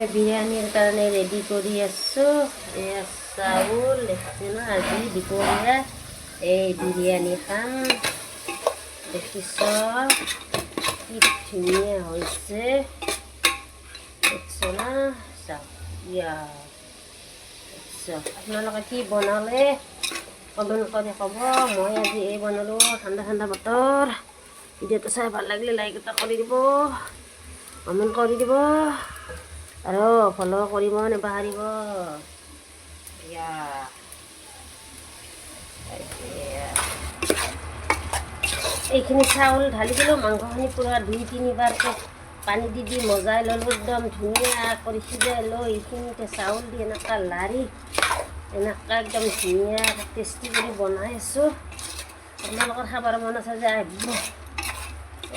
বিৰিয়ানীৰ কাৰণে ৰেডি কৰি আছোঁ। এয়া চাউল দেখিছে ন? আজি দুপৰীয়া এই বিৰিয়ানী খাম। দেখিছ, কি ধুনীয়া হৈছে, দেখিছ না? চাওক, ইয়া দেখিছ। আপোনালোকে কি বনালে কমেণ্ট কৰি ক'ব। মই আজি এই বনালোঁ। ঠাণ্ডা ঠাণ্ডা বতৰ। ভিডিঅ'টো চাই ভাল লাগিলে লাইক এটা কৰি দিব, কমেণ্ট কৰি দিব আৰু ফ'ল' কৰিব নাপাহৰিব। ইয়া এতিয়া এইখিনি চাউল ঢালি দিলোঁ। মাংসখিনি পূৰা দুই তিনিবাৰকৈ পানী দি দি মজাই ল'লোঁ। একদম ধুনীয়া কৰি সিজাই লৈ এইখিনিতে চাউল দি এনেকুৱা লাৰি এনেকুৱা একদম ধুনীয়া টেষ্টি কৰি বনাই আছোঁ। আপোনালোকৰ খাবৰ মন আছে যে আহিব,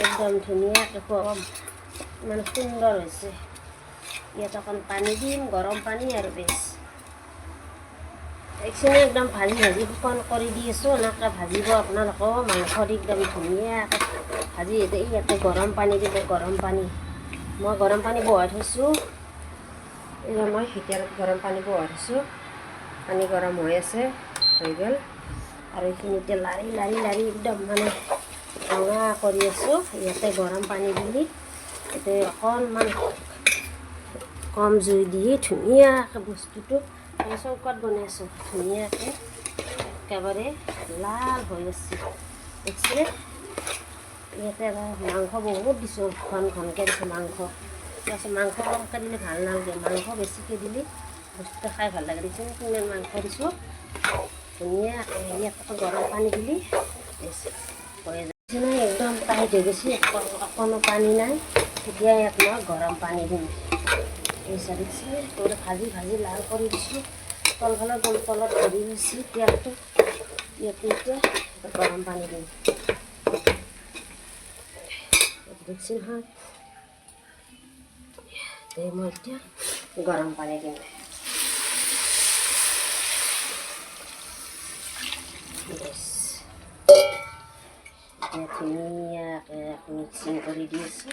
একদম ধুনীয়াকৈ খুৱাম। ইমান সুন্দৰ হৈছে। ইয়াত অকণ পানী দিম, গৰম পানী আৰু বেছ। এইখিনি একদম ভাজি ভাজি শুকান কৰি দি আছোঁ। এনেকৈ ভাজিব আপোনালোকেও মাংস দি একদম ধুনীয়াকৈ ভাজি। ইয়াতে গৰম পানী দিব, গৰম পানী। মই গৰম পানী বহাই থৈছোঁ। এয়া মই হিটাৰত গৰম পানী বহাই থৈছোঁ। পানী গৰম হৈ আছে, হৈ গ'ল। আৰু এইখিনিতে লাৰি লাৰি লাৰি একদম মানে ৰঙা কৰি আছোঁ। ইয়াতে গৰম পানী দিলি ইয়াতে অকণমান কম জুই দি ধুনীয়াকৈ বস্তুটো, মানে চৌকাত বনাই আছোঁ, ধুনীয়াকৈ একেবাৰে লাল হৈ আছে, দেখিছেনে? ইয়াতে মাংস বহুত দিছোঁ, ঘন ঘনকৈ দিছোঁ মাংস। তাৰপিছত মাংস কমকৈ দিলে ভাল নালাগে, মাংস বেছিকৈ দিলে বস্তুটো খাই ভাল লাগে। দেখিছেনে কিমান মাংস দিছোঁ? ধুনীয়াকৈ ইয়াত আকৌ গৰম পানী দিলে হৈ যায়। একদম টাইট হৈ গৈছে, অকণো পানী নাই। এতিয়া ইয়াত মই গৰম পানী দিম। এই দেখিছে, একেবাৰে ভাজি ভাজি লাল কৰি দিছোঁ। তলফালে গ'ল, তলত ধৰি গৈছে তেলটো। ইয়াতে এতিয়া গৰম পানী দিম। দেখিছে নহয়? এই মই এতিয়া গৰম পানী দিম। বেছ, এতিয়া ধুনীয়াকৈ মিক্সিং কৰি দি আছোঁ।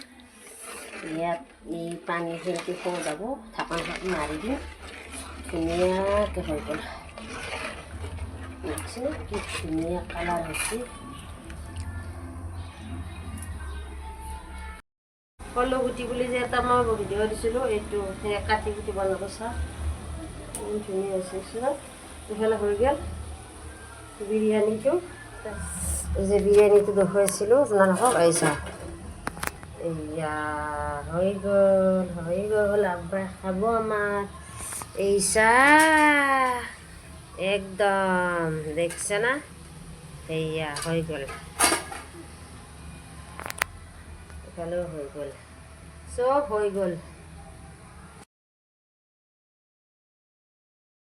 ইয়াত এই পানীখিনি খোৱা যাব, ঢাকনখন মাৰি দিম। ধুনীয়াকৈ হৈ গ'ল। দেখিছেনে কি ধুনীয়া কালাৰ হৈছে? কলু গুটি বুলি যে এটা মই ভিডিঅ' দিছিলোঁ, এইটো সেই কাটি কুটি বনাব। চাহ ইমান ধুনীয়া হৈছে। চোৱা, ইফালে হৈ গ'ল বিৰিয়ানীটো। এই যে বিৰিয়ানীটো দেখুৱাইছিলোঁ আপোনালোকক, এই চাওক, এয়া হৈ গ'ল, হৈ গ'ল। আব্বাই খাব আমাৰ। এই চাহ একদম দেখছে না? সেয়া হৈ গ'ল, এফালেও হৈ গ'ল, চব হৈ গ'ল।